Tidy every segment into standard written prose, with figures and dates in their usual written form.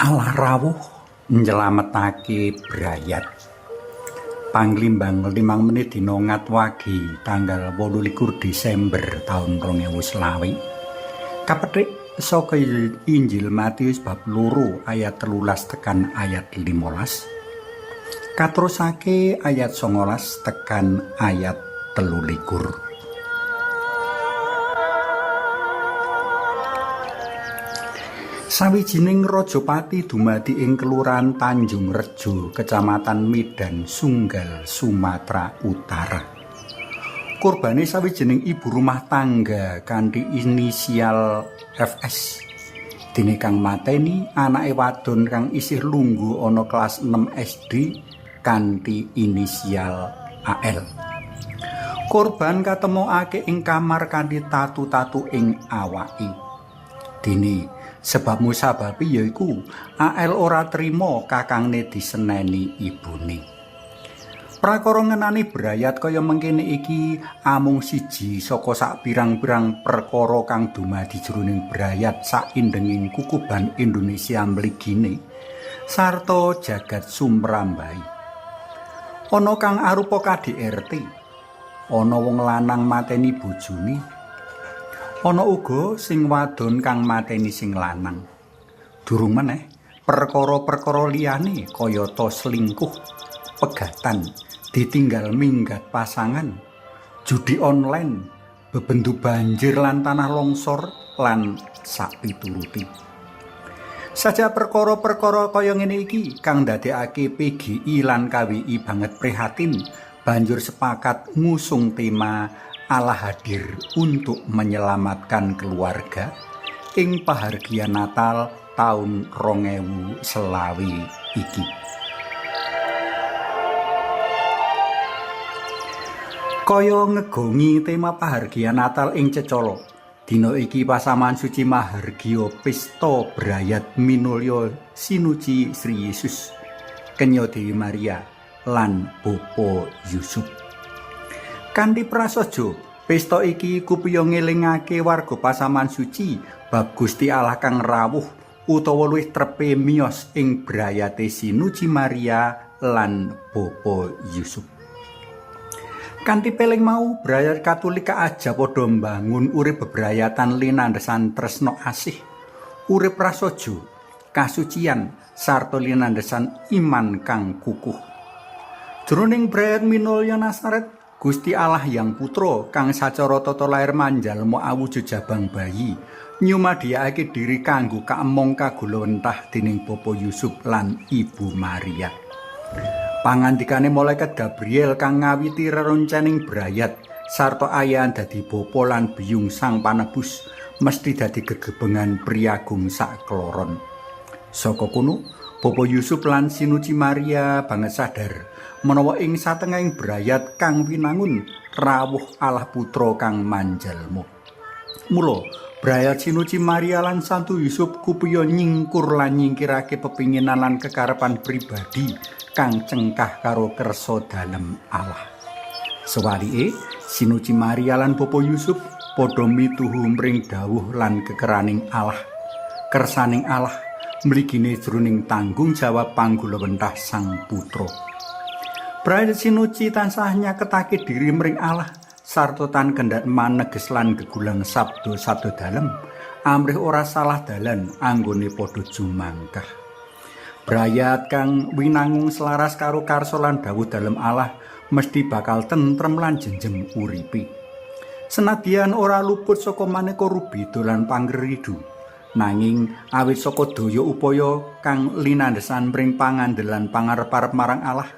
Allah rawuh nyelametake brayat. Panglimbang 5 menit dina ngatwagi tanggal 28 Desember taun 2020. Kapethik saka Injil Matius bab 2 ayat 13 tekan ayat 15. Katrusake ayat 19 tekan ayat 23. Sawijining Rajapati dumadi ing Kelurahan Tanjung Rejo, Kecamatan Medan Sunggal, Sumatera Utara. Korbane sawijining ibu rumah tangga kanthi inisial FS. Dene kang mateni anake wadon kang isih lungguh ana kelas 6 SD kanthi inisial AL. Korban katemokake ing kamar kanthi tatu-tatu ing awake. Dene sebab musababi yaiku AL ora trima kakangne diseneni ibune. Prakara ngenani brayat kaya mengkene iki amung siji saka sak pirang-pirang perkara kang dumadi jroning brayat saindenging kukuban Indonesia mligine sarta jagat sumrambahi. Ana kang arupa KDRT, ana wong lanang mateni bojone, ana uga sing wadon kang mateni sing lanang. Durung meneh perkara-perkara liyane kayata selingkuh, pegatan, ditinggal minggat pasangan, judi online, bebendu banjir lan tanah longsor lan sakpituruti. Saja perkara-perkara kaya ngene iki kang ndadekake PGI lan KWI banget prihatin banjur sepakat ngusung tema Allah hadir untuk menyelamatkan keluarga ing pahargyan Natal taun 2020 iki. Kaya ngegongi tema pahargyan Natal ing cecala, dina iki pasaman suci mahargya pesta brayat minulya sinuci Sri Yesus, Kenya Dewi Maria lan Bapa Yusuf. Kanthi prasaja, pesta iki kupiya ngelingake warga pasaman suci bab Gusti Allah kang rawuh utawa luwih trepe miyos ing brayate Sinuci Maria lan Bapa Yusuf. Kanthi peling mau, brayat Katolik aja padha mbangun urip bebrayatan linandesan tresna asih, urip prasaja, kasucian sarta linandesan iman kang kukuh. Jroning brayat minulya Nazaret, Gusti Allah Yang Putra kang sacara tata lair manjalma awujud jabang bayi nyumadiyake diri kanggo kaemong kagulawentah dening Bapa Yusuf lan Ibu Maria. Pangandikane malaikat Gabriel kang ngawiti reroncening brayat sarta ayahan dadi bapa lan biyung Sang Panebus mesti dadi gegebengan priyagung sakloron. Saka kono, Bapa Yusuf lan Sinuci Maria banget sadar menawa ing satengahing brayat kang winangun rawuh Allah Putra kang manjalma. Mula brayat Sinuci Maria lan Santo Yusuf kupiya nyingkur lan nyingkirake pepinginan lan kekarepan pribadi kang cengkah karo kersa dalem Allah. Sewalike, Sinuci Maria lan Bapa Yusuf padha mituhu mring dawuh lan kekeraning Allah. Kersaning Allah mligine jroning tanggung jawab panggulawentah Sang Putra. Brayat Sinuci tansah nyaketake diri mring Allah sarta tan kendhat maneges lan gegulang sabda-sabda dalem amrih ora salah dalan anggone padha jumangkah. Brayat kang winangung selaras karo karsa lan dawuh dalem Allah mesti bakal tentrem lan jenjem uripe. Senadyan ora luput saka maneka rubeda lan pangridu, nanging awit saka daya upaya kang linandesan mring pangandelan pangarep-arep marang Allah,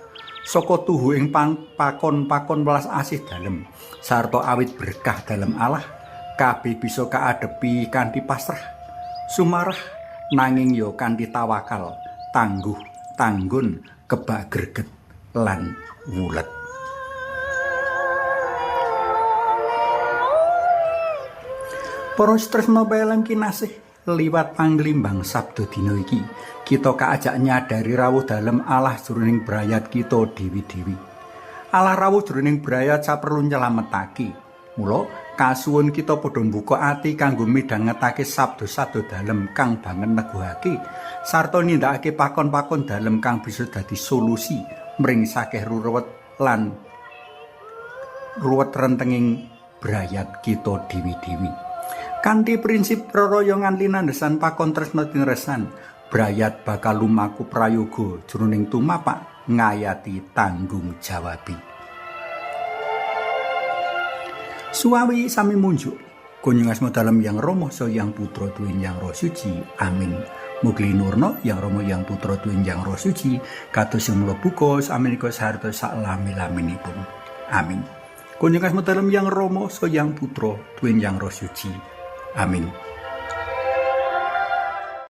saka tuhu ing pakon-pakon welas asih dalem sarta awit berkah dalem Allah, kabeh bisa kaadhepi kanthi pasrah, sumarah, nanging ya kanthi tawakal, tangguh, tanggun, kebak greget lan wulet. Para tresna pelem kinasih, liwat panglimbang sabda dina iki kita kaajak nyadari rawuh dalem Allah jroning brayat kita dewi-dewi. Allah rawuh jroning brayat saperlu nyelametake. Mula Kasuwun kita padha mbuka ati kanggo midhangetake sabda-sabda dalem kang banget neguhake sarta nindakake pakon-pakon dalem kang bisa dadi solusi mring sakeh ruwet lan ruwet rentenging brayat kita dewi-dewi. Kanthi prinsip reroyongan linandesan pakon tresna tinresan, brayat bakal lumaku prayoga jroning tumapak ngayati tanggung jawabi. Suwawi sami munjuk. Kunjung asma dalem Yang Rama saha Yang Putra tuwin Yang Roh Suci. Amin. Mugi nurna Yang Rama Yang Putra tuwin Yang Roh Suci kados sing mula buka samenika sarta saklami-laminipun. Amin. Kunjung asma dalem Yang Rama saha Yang Putra tuwin Yang Roh Suci. Amin.